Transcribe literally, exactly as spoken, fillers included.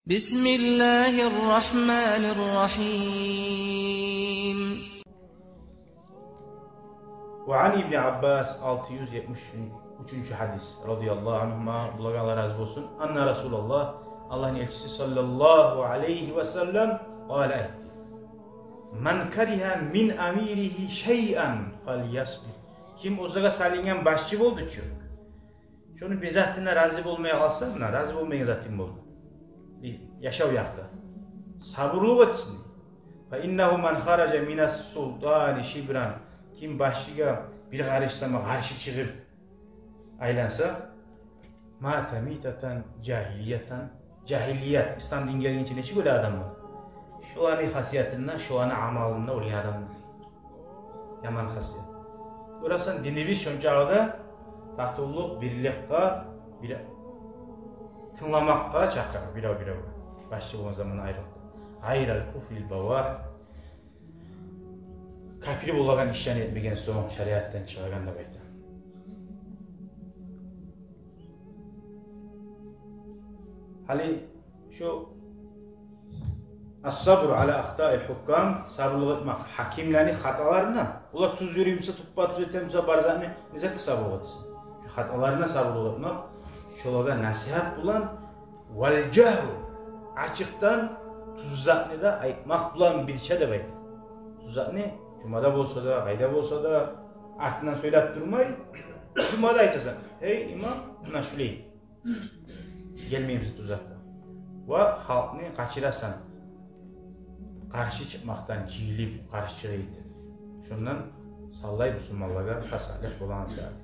بسم الله الرحمن الرحيم. وعن ابن عباس, алты юз етмиш уьчюнчю гьадис, رضي الله عنهما, булагъа Аллагь рази болсун, أن رسول الله, Аллагьны элчиси, صلى الله عليه وسلم, قال, айтды: من كره من أميره شيئا فليصبر. Ким оьзюне салынгъан башчы болду чу, шону бир затына рази болмай къалса, муна, рази болмайгъан затынг болду, бир яшав якъда, сабурлукъ этсин. فإنه من خرج من السلطان شبرا, ким башчыгъа бир къарыш сама къаршы чыгъып айланса, مات ميتة جاهلية, жагьилият, ислам дин гелгинче нечик оьле адам бар, шоланы хасиятында, шоланы амалында оьлген адам бар. Яман хасият. Гёресен, динибиз шончакъы да татывлукъ, бирликге, бир-, тынгламакъгъа чакъыра бирев-биревге. Башчы болгъан заманда айрокъда. غير الكفر البواح, капир болагъан ишлени этмеген сонг, шариатдан чыгъагъан деп айта. Гьали шу الصبر على أخطاء الحكام, сабурлукъ этмек гьакимлени хаталарына. Олар тюз юрюй буса, туппа-тюз эте буса бар затны, не затгъа сабурлукъ этесен? Шу хаталарына сабурлукъ этмек, шолагъа насигьат булан, والجهر, ачыкъдан тюз затны да айтмакъ булан бирче деп айта. Тюз затны жумада болса да, къайда болса да, артындан сёйлеп турмай, жумада айтасан: «Гьей, имам, муна шулай. Гелмей буса тюз затгъа». Ва халкъны къачырасан къаршы чыкъмакъдан, жыйылып къаршы чыгъайыкъ деп. Шондан савлай бусурманлагъа хасалыкъ болагъан саялы.